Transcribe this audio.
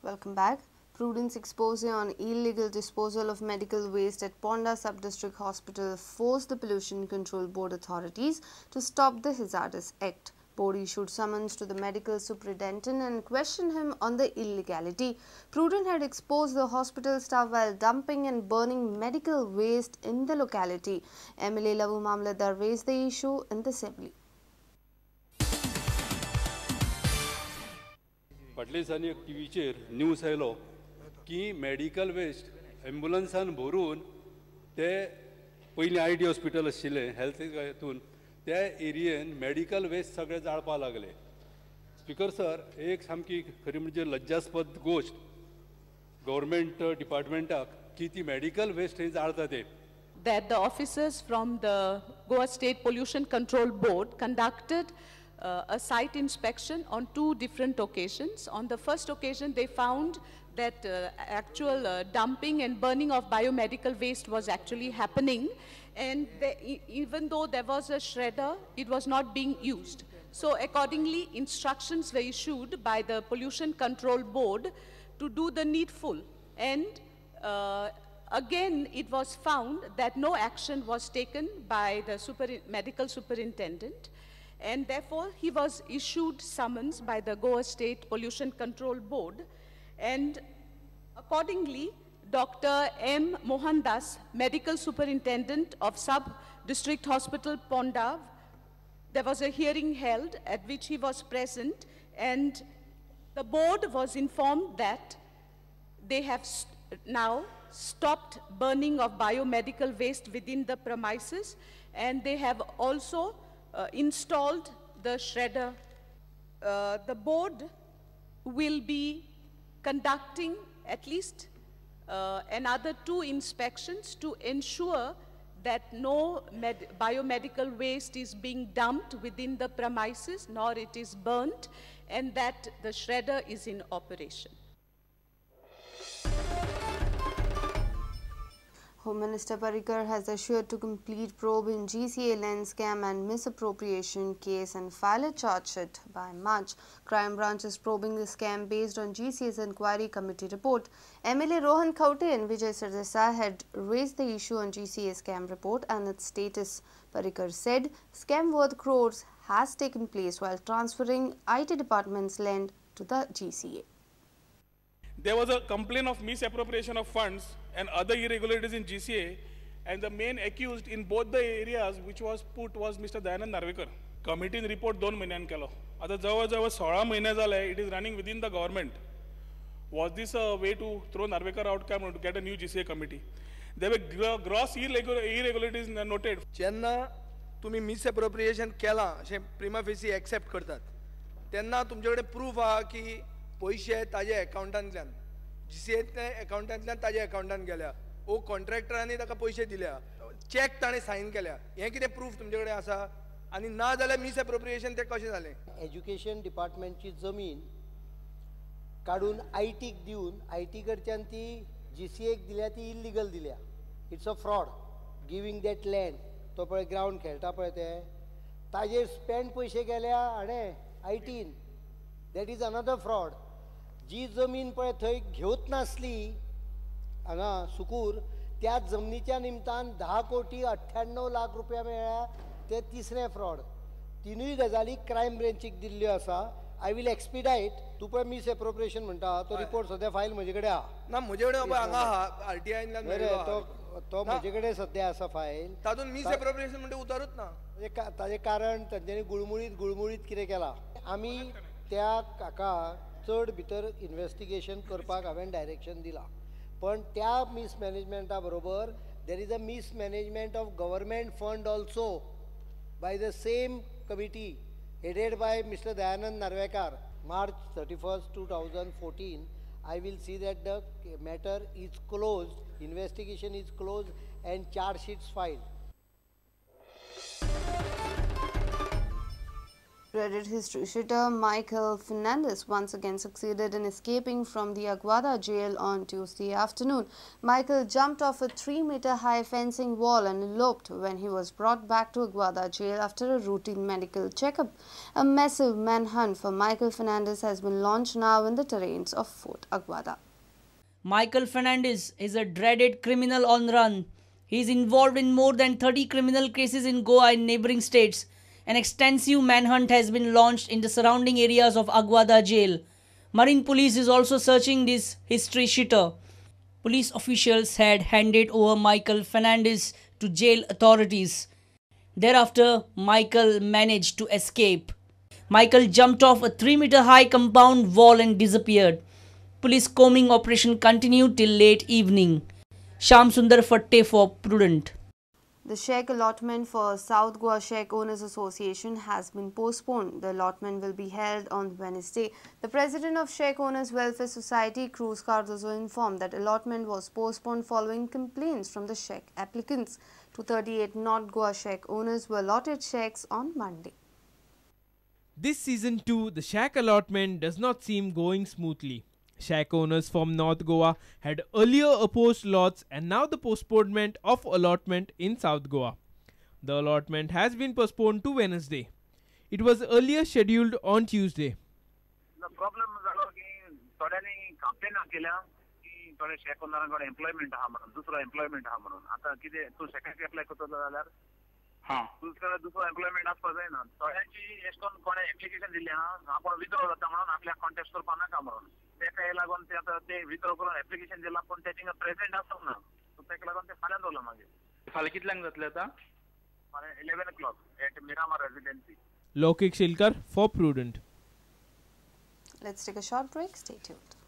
Welcome back. Prudent's expose on illegal disposal of medical waste at Ponda Sub-District Hospital forced the Pollution Control Board authorities to stop the hazardous act. Board issued summons to the medical superintendent and questioned him on the illegality. Prudent had exposed the hospital staff while dumping and burning medical waste in the locality. MLA Lavu Mamledar raised the issue in the assembly. फाटल्या दिसांनी एक टीव्हीचेर news आयलो की medical waste एम्बुलन्सान भरून ते पयलीं I D hospital आशिल्लें हेल्थ हितून त्या एरियेन मेडिकल वेस्ट सगळे जाळपाक लागले. स्पीकर सर, एक सामकी खरी म्हणजे लज्जास्पद गोश्ट गव्हर्मेंट डिपार्टमेंटाक की ती मेडिकल वेस्ट थंय जाळता ते. That the officers from the Goa State Pollution Control Board conducted a site inspection on two different occasions. On the first occasion, they found that actual dumping and burning of biomedical waste was actually happening, and they, even though there was a shredder, it was not being used. So accordingly, instructions were issued by the Pollution Control Board to do the needful, and again it was found that no action was taken by the medical superintendent, and therefore he was issued summons by the Goa State Pollution Control Board, and accordingly Dr. M. Mohandas, Medical Superintendent of Sub-District Hospital Ponda, there was a hearing held at which he was present, and the board was informed that they have now stopped burning of biomedical waste within the premises, and they have also installed the shredder. The board will be conducting at least another two inspections to ensure that no biomedical waste is being dumped within the premises, nor it is burnt, and that the shredder is in operation. Home Minister Parrikar has assured to complete probe in GCA land scam and misappropriation case and file a charge sheet by March. Crime Branch is probing the scam based on GCA's inquiry committee report. MLA Rohan Khaunte and Vijay Sardesai had raised the issue on GCA scam report and its status. Parrikar said scam worth crores has taken place while transferring IT department's land to the GCA. There was a complaint of misappropriation of funds and other irregularities in GCA, and the main accused in both the areas which was put was Mr. Dayanand Narvekar. Committee report 2 महिन्यान केलो. आता जवळ जवळ 16 महिने जाले, it is running within the government. Was this a way to throw Narvekar out काय म्हणून to get a new GCA committee? There were gross irregularities noted. जेन्ना तुमी misappropriation केलां अशें prima facie accept करतात तेन्ना तुमचे कडेन प्रूफ आहा की पयशे ताजे अकावंटांतल्यान जीसीएतल्या अकावंटांतल्यान ताजे अकावंटान गेल्या ओ कॉन्ट्रॅक्टरांनी ताका पयशे दिल्या, चॅक ताणें सायन केल्या, हें कितें प्रूफ तुमचे कडेन आसा? आनी ना जाल्यार मिसएप्रोप्रिएशन तें कशें जालें? एज्युकेशन डिपार्टमेंटची जमीन काडून आयटीक दिवन IT कडच्यान ती जीसीएक दिल्या, ती इल्लिगल दिल्या. It's a fraud giving that land. तो पळय ग्रावंड खेळटा पळय ते ताजेर स्पेंड पयशे गेल्या हाणें आयटीन. That is another fraud. जी जमीन पळय थंय घेवच नासली हांगा सुकूर, त्या जमनीच्या निमतान 10,98,00,000 रुपया मेळ्ळ्या. ते तिसरें फ्रॉड. तिनूय गजाली क्रायम ब्रँचीक दिल्ल्यो आसा. I will expedite. तूं पळय मिसएप्रोप्रिएशन म्हणटा तो रिपोर्ट सद्या फायल म्हजे कडेन आहा. ना म्हजे कडेन हांगा आहा आरटीआयन तो म्हजे कडेन सद्या आसा फायल. तातूंत मिसएप्रोप्रिएशन म्हणटा उतरूच ना. ताजें कारण तांच्यांनी गुळमुळीत गुळमुळीत कितें केलां. आमी त्या काका चड भितर इन्वेस्टिगेशन करपाक हांवें डायरेक्शन दिलां, पण त्या मिसमॅनेजमेंटा बरोबर there is a mismanagement of government fund also by the same committee headed by Mr. Dayanand Narvekar. March 31st, 2014, I will see that the matter is closed, investigation is closed and charge sheets filed. Dreaded history sheeter Michael Fernandez once again succeeded in escaping from the Aguada jail on Tuesday afternoon. Michael jumped off a 3-meter high fencing wall and eloped when he was brought back to Aguada jail after a routine medical checkup. A massive manhunt for Michael Fernandez has been launched now in the terrains of Fort Aguada. Michael Fernandez is a dreaded criminal on run. He is involved in more than 30 criminal cases in Goa and neighboring states. An extensive manhunt has been launched in the surrounding areas of Aguada jail. Marine Police is also searching this history sheeter. Police officials had handed over Michael Fernandez to jail authorities. Thereafter, Michael managed to escape. Michael jumped off a 3-meter high compound wall and disappeared. Police combing operation continued till late evening. Sham Sundar Fatte for Prudent. The shack allotment for South Goa Shack Owners Association has been postponed. The allotment will be held on Wednesday. The president of Shack Owners Welfare Society, Cruz Cardozo, informed that allotment was postponed following complaints from the shack applicants. 238 North Goa shack owners were allotted shacks on Monday. This season too, the shack allotment does not seem going smoothly. Shack owners from North Goa had earlier opposed lots and now the postponement of allotment in South Goa. The allotment has been postponed to Wednesday. It was earlier scheduled on Tuesday. The problem is थोड्यांनी complain केल्या की थोडे shack ओनरांकडे employment आहा म्हणून दुसरो employment आहा म्हणून आता कितें तूं शॅकाक अप्लाय करतलो जाल्यार दुसरो दुसरो एम्प्लॉयमेंट आसपा जायना. थोड्यांची एश करून कोणें एप्लिकेशन दिल्लें आहा आपूण विथड्रॉ जाता म्हणून आपल्याक कॉन्टेस्ट करपा नाका म्हणून तेका हे लागून ते आतां ते विथड्रॉ करून एप्लिकेशन दिलां पूण ते थिंगा प्रेझेंट आसप ना सो तेका लागून ते फाल्यां दवरलां. मागीर फाल्यां कितल्यांक जातलें आतां? फाल्यां 11 o'clock at Miramar Residency. Laukik Shilkar for Prudent. Let's take a short break. Stay tuned.